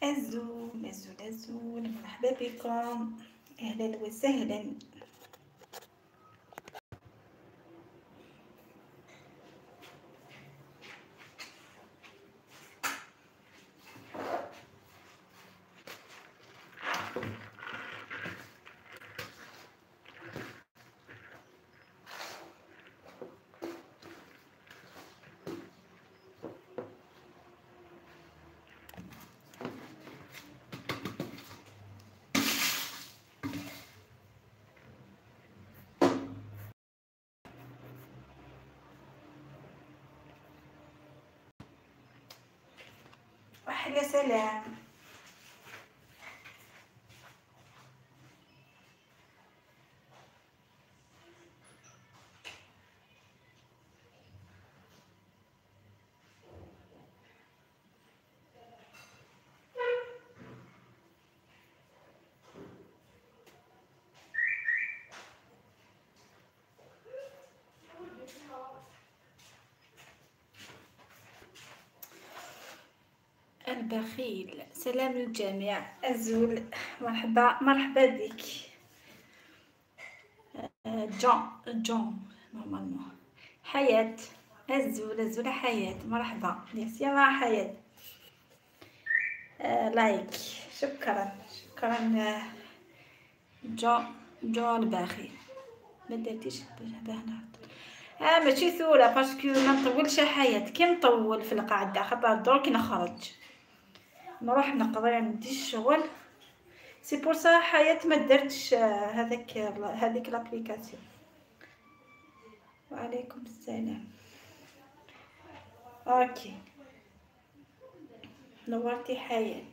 أزول أزول أزول، مرحبا بكم، أهلا وسهلا. أحلى سلام. البخيل، سلام للجميع. أزول، مرحبا مرحبا بك. جون جون normalement. حياة، أزول أزول حياة، مرحبا يا حياة. like، شكرا شكرا. جون جون البخيل، ما درتيش باه نهضر. ماشي ثوله parce que ما نطولش حياة، كي نطول في القعدة خاطر درك نخرج نروح نقضي عندي الشغل. c'est pour ça حياة ما درتش هذاك هذيك l'application. وعليكم السلام. OK نورتي حياة.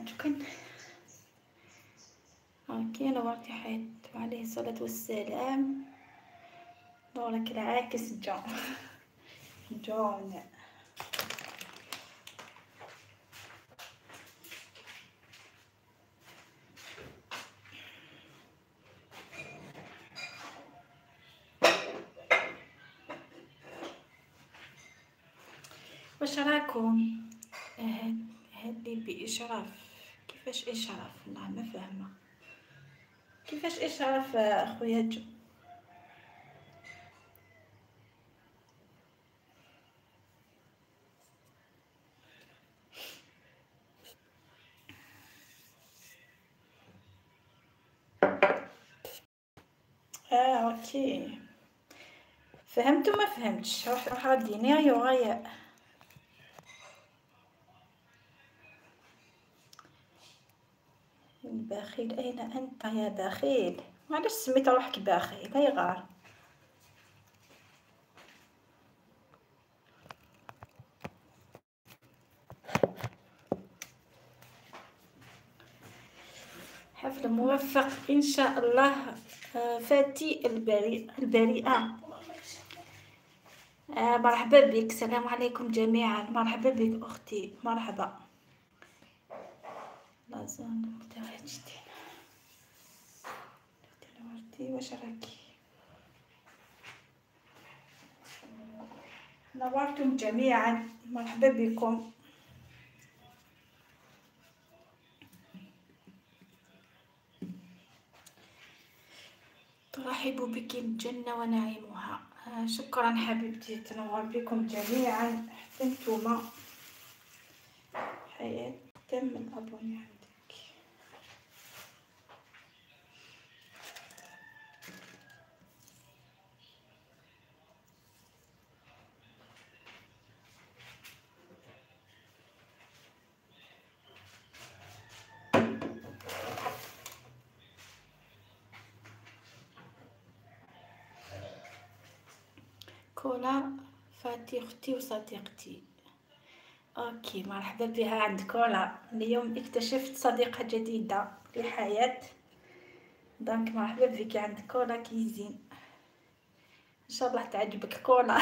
شكرا. OK نورتي حياة، وعليه الصلاة والسلام. نورك العاكس جون جون. واش راكم؟ هادي بإشراف، كيفاش إشراف؟ والله ما فاهمة كيفاش إشراف خويا جو. OK فهمت وما فهمتش. روح رديني غير البخيل. أين أنت يا بخيل؟ معلش سميت روحك بخيل، هاي غار. حفل موفق إن شاء الله. فاتي البريئة، مرحبا بك. السلام عليكم جميعا، مرحبا بك أختي، مرحبا. لازم متواجدين. نورتي، واش راكي؟ نورتم جميعا، مرحبا بكم. ترحب بك الجنة ونعيمها. شكرا حبيبتي، تنور بكم جميعا حتى نتوما. حياة تم الابوني عندك. كولا فاتي اختي وصديقتي. OK مرحبا بها عند كولا. اليوم اكتشفت صديقة جديدة لحياة، donc مرحبا بك عند كولا cuisine. ان شاء الله تعجبك كولا.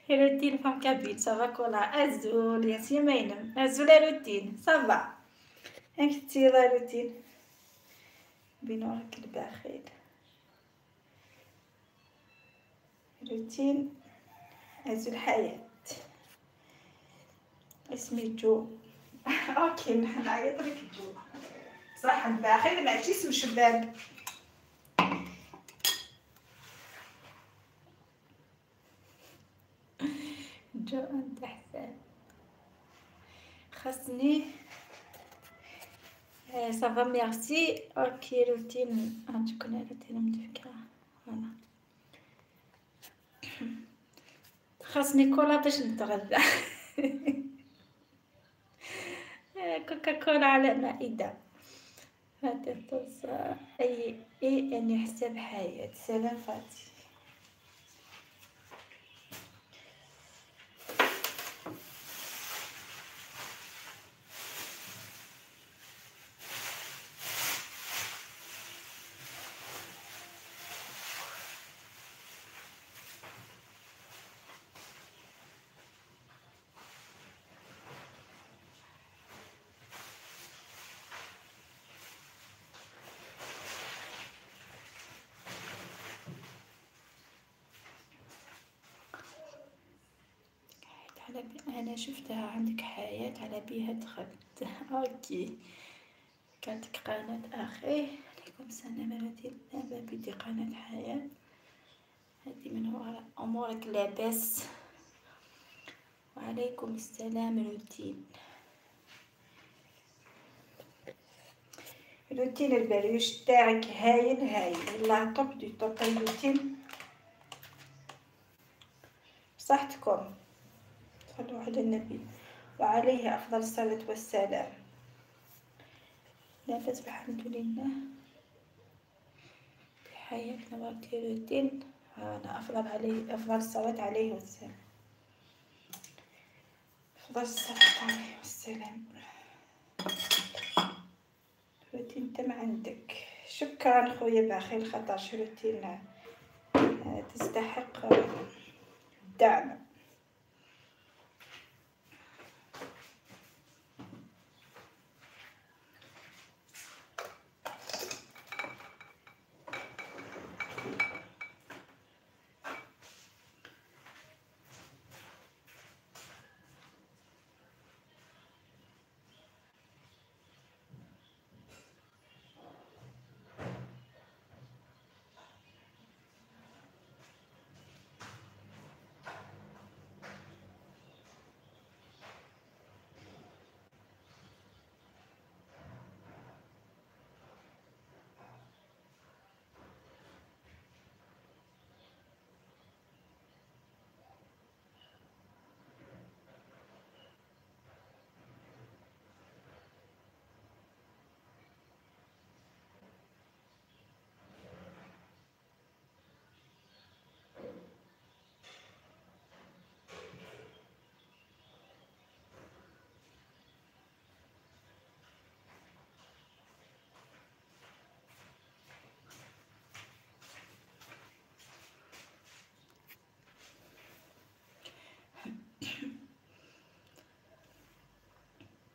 روتين femme kabyle ça va كولا ازول يا سيمينم ازول روتين ça va انك روتين بنورك البخيل. روتين ازول حياة اسمي جو. OK نعيط لك جو صح الباخر ماشي اسم شباب. جو انت حساب خاصني ça va merci. OK روتين تكون روتين مدفكه voilà. خاصني كولا باش نتغذى. كوكا كولا على مائدة. هذا اي اي اني حساب حياة. سلام فاتي. انا شفتها عندك حياة على بيها دخلت. OK كانت قناة اخي. عليكم السلام روتين. لا بدي قناة حياة هذه من وراء امورك لاباس. وعليكم السلام روتين. روتين البريوش تاعك هايل هايل والله top du top روتين. بصحتكم. صلوا على النبي وعليه أفضل الصلاة والسلام. لاباس الحمد لله بحياتنا نورتي روتين. أنا أفضل عليه أفضل الصلاة عليه والسلام. أفضل الصلاة عليه والسلام. روتين تم عندك. شكرا خويا بخير خاطرش روتين تستحق الدعم.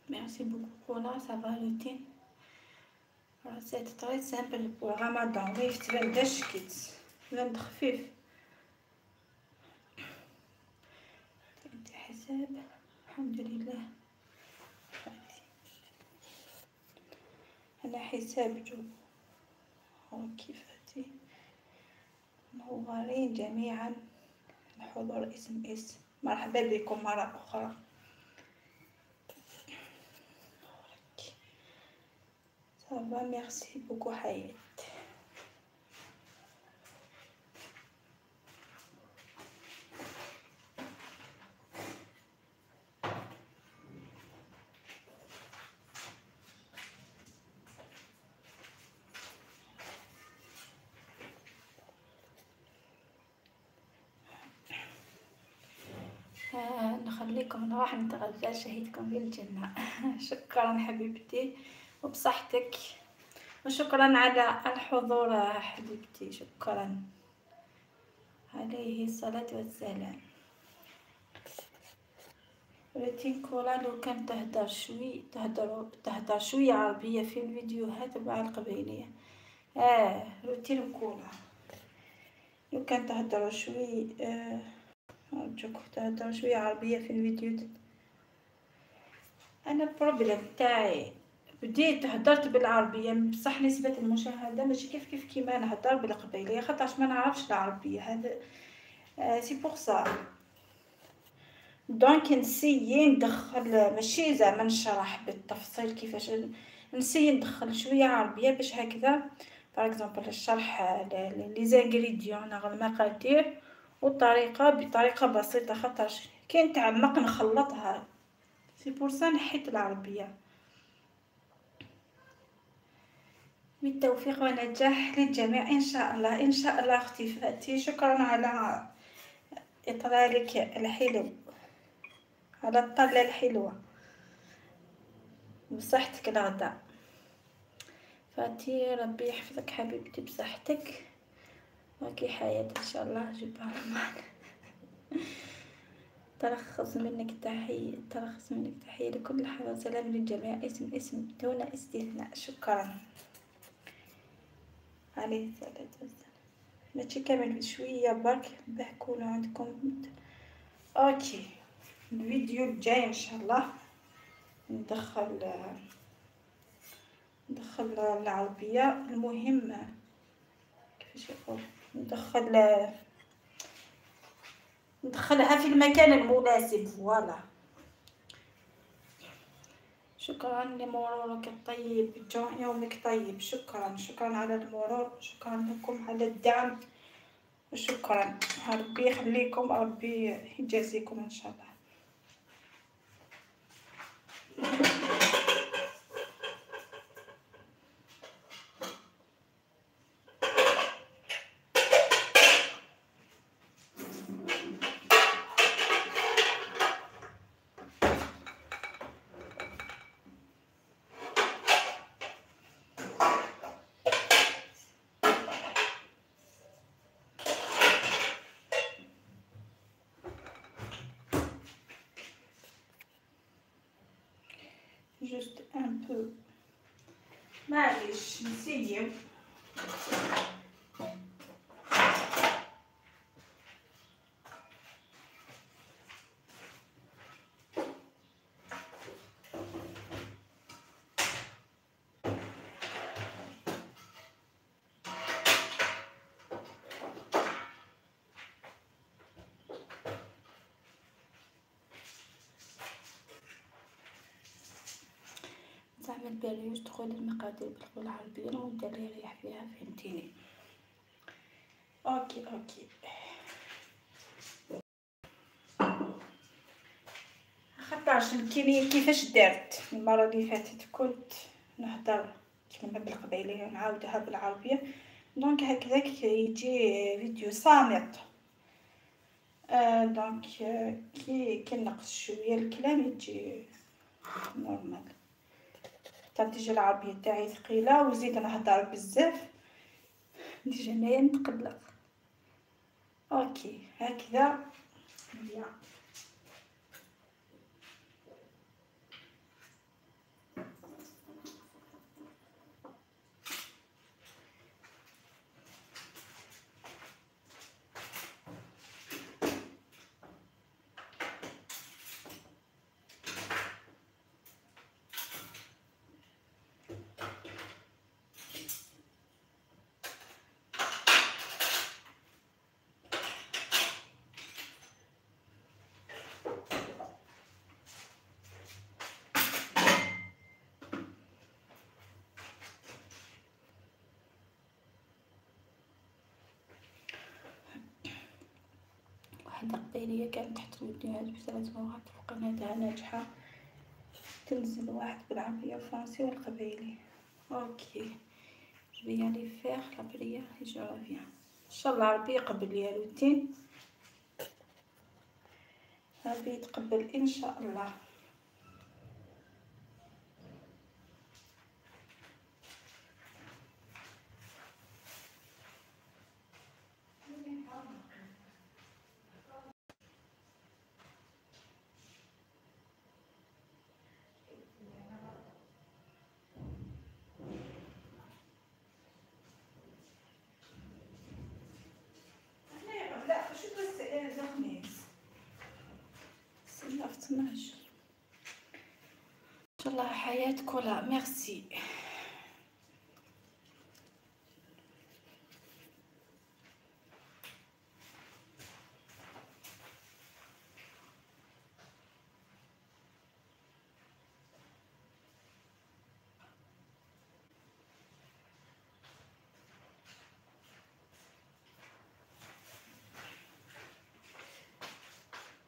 Merci beaucoup Kola, ça va le thé. Recette très simple pour Ramadan. Oui, تبان دشكيت تبان خفيف. انت حساب الحمد لله. انا حساب جو كيف منورين جميعا. الحضور اسم اس. مرحبا بكم مرة أخرى. Ça va, merci beaucoup حياة. نخليكم نروح نتغدى، شهيتكم في الجنة. شكرا حبيبتي وبصحتك، وشكرا على الحضور حبيبتي، شكرا. عليه الصلاة والسلام. روتين كولا لو كان تهدر شوي، تهدر شوية عربية في الفيديوهات مع القبيلية. روتين كولا لو كان تهدر شوي، أرجوك تهدر شوية عربية في الفيديو. أنا ال problème تاعي بديت هدرت بالعربية، بصح نسبة المشاهدة ماشي كيف كيف كيما نهدر بالقبيلية، خاطرش ما نعرفش العربية، هذا c'est pour ça. donc نسيي ندخل، ماشي زعما نشرح بالتفصيل كيفاش، نسيي ندخل شوية عربية باش هكذا par exemple الشرح les ingrédients المقادير والطريقة بطريقة بسيطة، خاطرش كي نتعمق نخلطها، c'est pour ça نحيت العربية. بالتوفيق ونجاح للجميع ان شاء الله. ان شاء الله اختي فاتي، شكرا على اطلالك الحلو، على الطلة الحلوة، بصحتك الغداء فاتي، ربي يحفظك حبيبتي، بصحتك وكي حياة ان شاء الله. جبها معنا. ترخص منك تحية، ترخص منك تحية لكل الحضور، سلام للجميع، اسم اسم دون استثناء. شكرا. عليه الصلاة والسلام. ماشي كامل، شوية برك باه يكونوا عندكم. OK، الفيديو الجاي ان شاء الله ندخل العربية. المهم كيفاش يقول، ندخلها في المكان المناسب. voilà. شكرا لمرورك الطيب، يومك طيب. شكرا، شكرا على المرور، شكرا لكم على الدعم، وشكرا، ربي يخليكم، ربي يجازيكم ان شاء الله. juste un peu، معليش نسيب. تعمل باليوش تدخل المقادير باللغة العربية المدة اللي يريح فيها، فهمتيني؟ OK OK. خاطرش الكيني كيفاش دارت المرة اللي فاتت، كنت نهضر كلمة بالقبيلية ونعاودها بالعربية، donc هكذاك يجي فيديو صامت. donc كي نقص شوية الكلام يجي normal. déjà العربية تاعي ثقيلة وزيد نهضر بزاف، déjà انايا نتقلق. OK هكذا bien. واحدة قبيلية كانت تحت الفيديوهات بثلاث لغات وقناتها ناجحة، تنزل واحد بالعربية الفرنسية والقبيلي. OK je vais aller faire la prière et je reviens. ان شاء الله ربي يقبل ليا روتين. ربي يتقبل ان شاء الله. لا شو بس الخميس 12 ان شاء الله. حياة كلها ميرسي.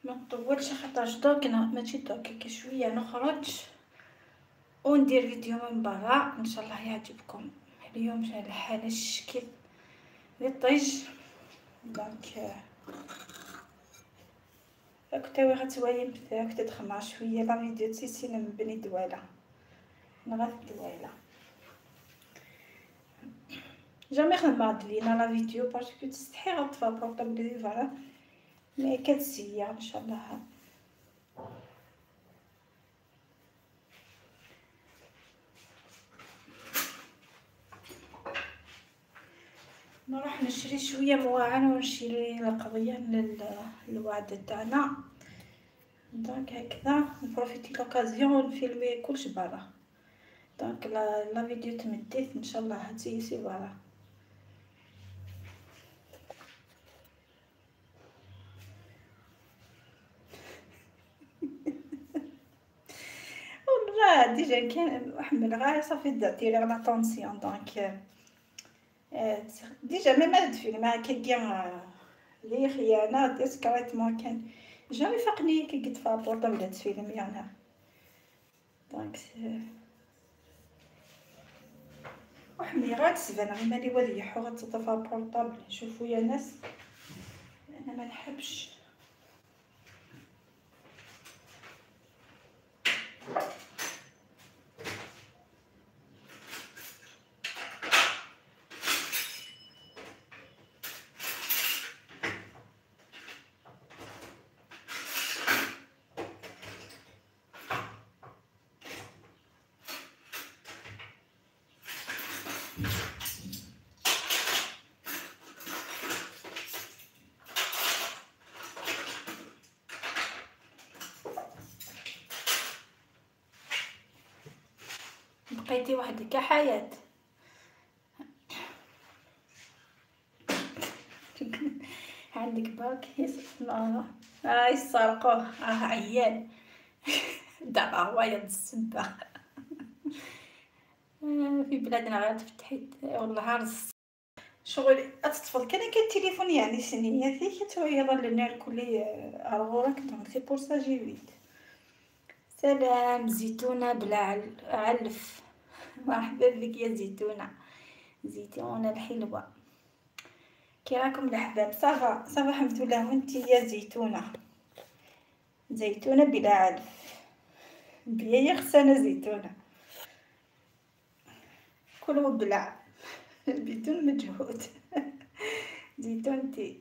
ما نطولش خاطرش دوك ماشي دوك كي شوية نخرج وندير فيديو من برا ان شاء الله يعجبكم. اليوم جا الحالة الشكل للطيج donc كنت غتوايم بتاعك تدخل شوية la vidéo تسيسي بني دواله نغاث دواله jamais خدمت لينا la vidéo parce que تستحي غطفى portable voilà mais كتسيا ان شاء الله. نروح نشري شوية مواعن ونشري القضية للوعد تاعنا donc هكذا ن profiter l'occasion ونفيلمي كلشي برا. donc la vidéo تمديت ان شاء الله تيسي برا. والله déjà كان حمل غاية صافي ديري la tension donc déjà même هاد الفيلم كي لي خيانة discrètement كان jamais فاقني كي قلت فا portable هاد الفيلم يعني donc وحمي غا تسبان غير مالي والي حو غتطفى portable. شوفوا يا ناس انا ما نحبش. بقيتي وحدك حياة. عندك بالك راه يسرقوه راه عيان دابا هو يد السبه في بلادنا غير تفتحي والله رز شغل اتطفل كان كان التليفون يعني سنية فيه كتويض لنا الكلي ارغورك donc c'est pour ça j'évite. سلام زيتونه بلا علف مرحبا بك يا زيتونه، زيتونه الحلوة. كي راكم الحباب؟ ça va ça va الحمد لله. وانتي يا زيتونه؟ زيتونه بلا علف بيا خسانه زيتونه كلوا بلا بدون مجهود. زيتونتي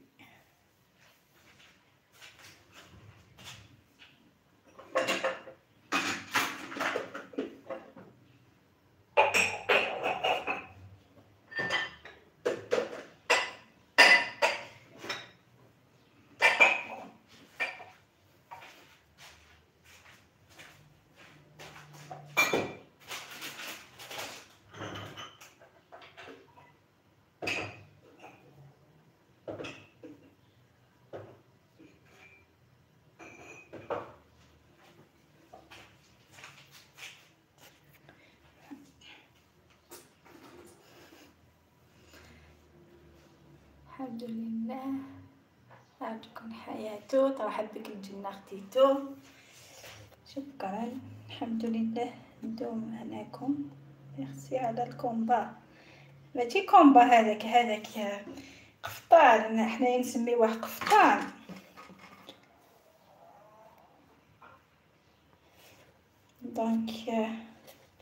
الحمد لله. عندكم حياته ترحب بك الجنة اختيتو. شكرا الحمد لله ندوم هناكم. ميرسي على ال combat، ماشي combat هذاك، هذاك قفطان، حنايا نسميوه قفطان. donc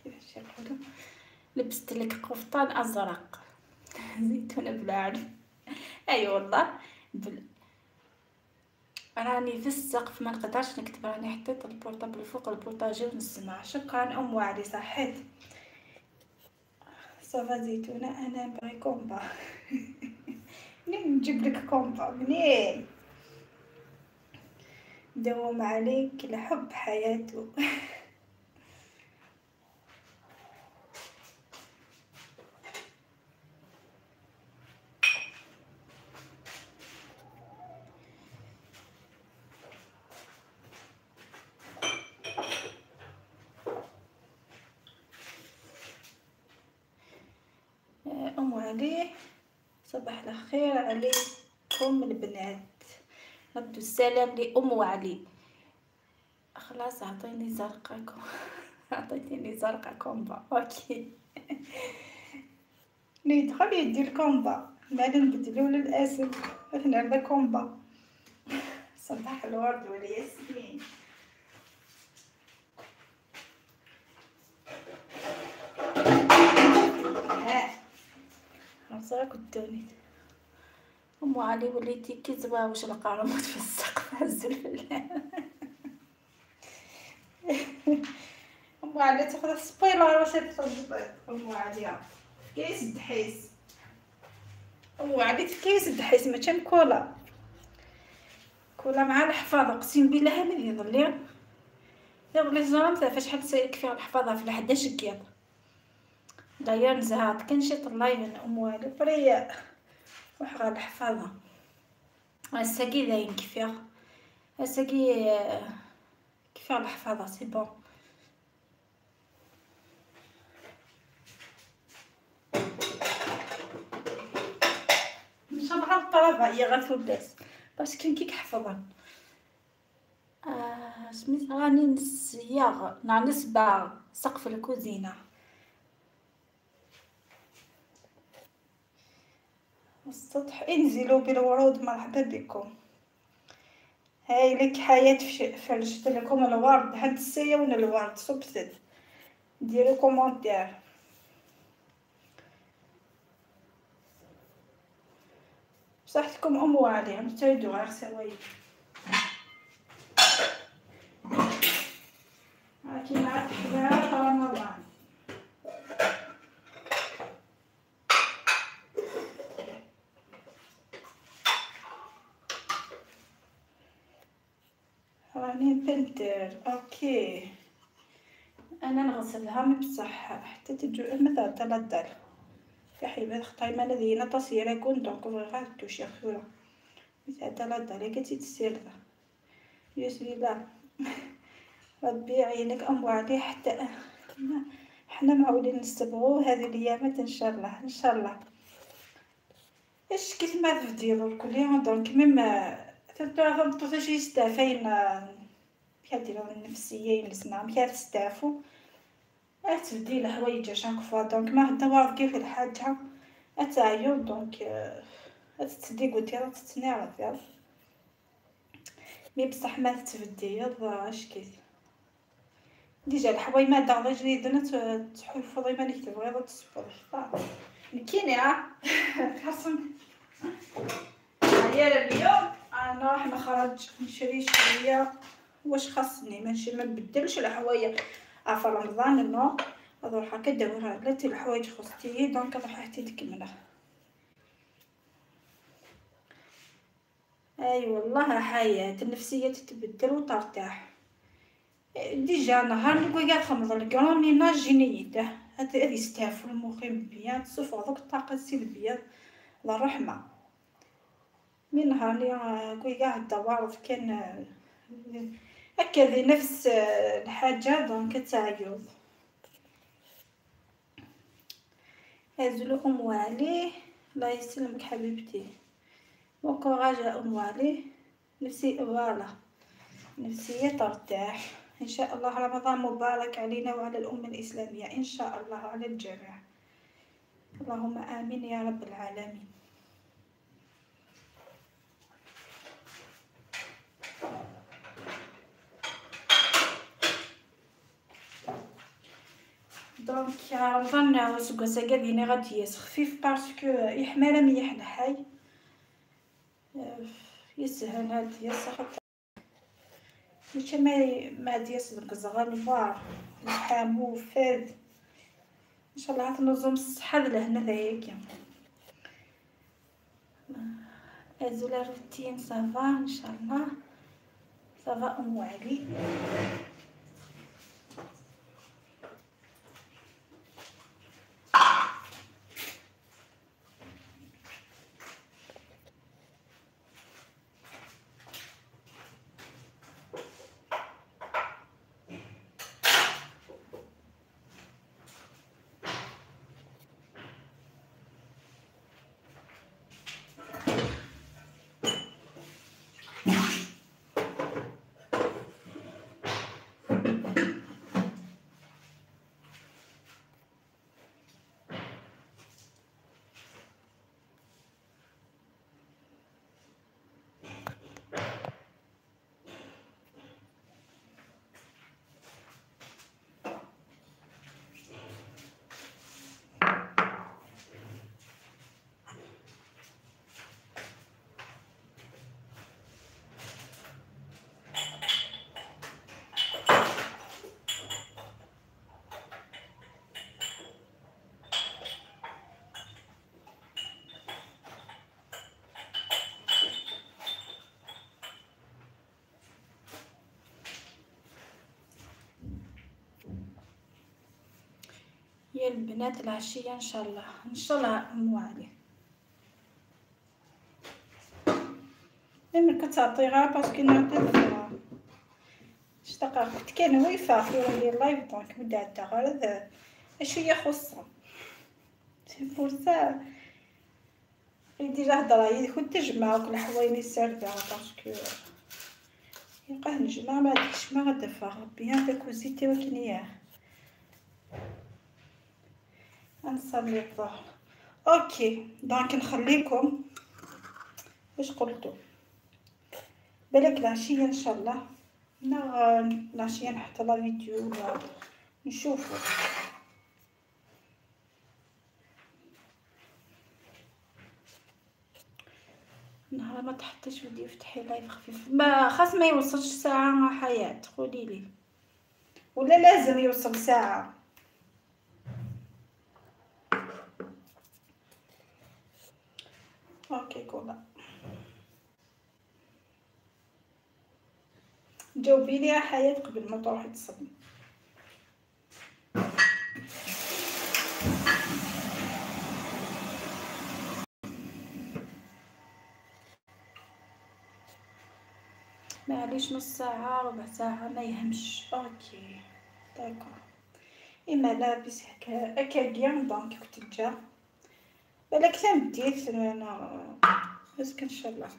كيفاش يقولوا، لبست لك قفطان ازرق زيتونه بالعرف. اي والله راني في السقف ما نقدرش نكتب، راني حطيت ال portable فوق ال potager ونسمع. شكرا ام وعلي، صحيت ça va زيتونه. انا نبغي combat منين نجيب لك combat؟ منين؟ دوم عليك الحب حياته. ام علي صباح الخير عليكم البنات، ردوا السلام لأم وعلي. خلاص اعطيني زرقاكم اعطيتيني زرقاء combat. OK ندخل يدي ال combat، ما نبدلو للاسف، حنا عندنا combat. صباح الورد والياسمين. ها عصاك الدوني ام علي، وليتي كي زواوش القرموط في السقف الزلفل. ام علي تاخذ سبويلر واش تفضل. ام علي كيس الدحيس، ام علي كيس الدحيس ماشي كولا، كولا مع الحفاظه. اقسم بالله من يظلي يظلي الزرام فاش شحال تسالك فيها الحفاظه في 11 كيط داير نزهات كنشي طلاي من ام علي بريا وحغا الحفاظه. الساكي داين كيفيا الساكي كيفيا الحفاظه c'est bon. ان شاء الله الطرافه غتولات parce que كي كحفظها سميت راني نسياغ نسبع سقف الكوزينة. السطح انزلوا بالورود، مرحبا بكم. هاي لك حياة فرشت لكم الورد، هاد السيون الورد صبتت. ديروا commentaire. بصحتكم ام وعلي، عم تعيدوا غير سواي. راكي مع تحضيرات رمضان. راني بنتر OK، انا نغسلها mais بصح حتى تجو مثلا تلدل يا حبيبي خطاي ما لذينا تصيره كون donc غير توشي خيره مثلا تلدل كتي تسير يسري لا ربي يعينك ام وعلي. حتى حنا معولين نصبغو هذه الايامات ان شاء الله ان شاء الله. اش كيف ما تفديرو الكل donc même تنطو شي ستافين كديرو النفسية لسنا مكا تستافو تبديل الحوايج chaque fois donc ما دور كيف الحاجة اتعيو donc تديكوتي راه تتنعرف mais بصح ما تبديض اش كيف déjà الحوايج ما دار جديدة تحفظي مالك تبغي تصبر نكيني خاصم. هيا اليوم انا راح نخرج نشري شوية واش خاصني، ماشي ما نبدلش الحوايج في رمضان non نروح هكا نديرها ثلاث الحوايج خصتي donc نروح حتى تكمله. اي والله حياة النفسية تتبدل وترتاح. déjà نهار نقول كاع خمض ال grand ménage جينيته هذا يستافو المخيم bien تصفو دوك الطاقة السلبية الرحمة من نهار لي كاع الدوار كان هكا نفس الحاجة donc تعيوض. هازلو ام وعلي الله يسلمك حبيبتي، bon courage ام وعلي. نفسي voilà نفسية ترتاح ان شاء الله. رمضان مبارك علينا وعلى الامة الاسلامية ان شاء الله وعلى الجميع، اللهم امين يا رب العالمين. donc رمضان سكوسا كاديني غادي ياس خفيف parce que يحمل ميح الحي يسهل هاد ياس خاطر ماشي ما دياس دوك الزغال فوار الحامو فاد. ان شاء الله تنظم الصحة لهنا ذاك ازولا روتين ça va ان شاء الله ça va ام علي. يا البنات العشية ان شاء الله ان شاء الله ام علي même كتعطي غير parce que نعطي اشتاق كنت كان ويفا في ولي live donc بدا غير اشي خصه c'est pour ça déjà هضره كنت تجمع كل حوايج السردة parce que يبقى نجمع ما ديكش ما غدفع bien تاكوزيتي وكنياه نصلي الظهر. OK donc نخليكم واش قلتو بالك العشية ان شاء الله العشية نحط la vidéo ولا نشوفو. نهار ما تحطيش فيديو فتحي live خفيف ما خاص ما يوصلش ساعة حياة قولي لي ولا لازم يوصل ساعة. OK كولا جاوبيني يا حياة قبل ما تروحي تصلي. معليش نص ساعة ربع ساعة ما يهمش. OK d'accord اما لابس هكا هكا donc كنت جا بالك ثمديت انا بس ان شاء الله.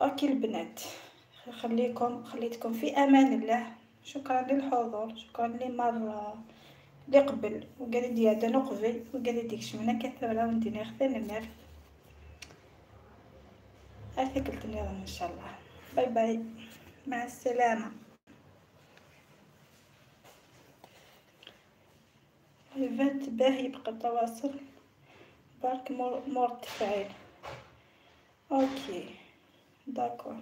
OK البنات خليكم خليتكم في امان الله. شكرا للحضور، شكرا لي مر اللي قبل وقال لي هذا نقبل وقال لي ديك شمنا كثرة ونديني غدا نمر ارتكلت النظام ان شاء الله. باي باي، مع السلامة. لايفات باه يبقى التواصل بارك مور التفاعل. OK d'accord.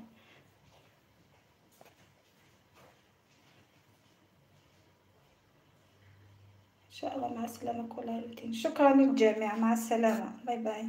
ان شاء الله مع السلامة كل. شكرا للجميع، مع السلامة، باي باي.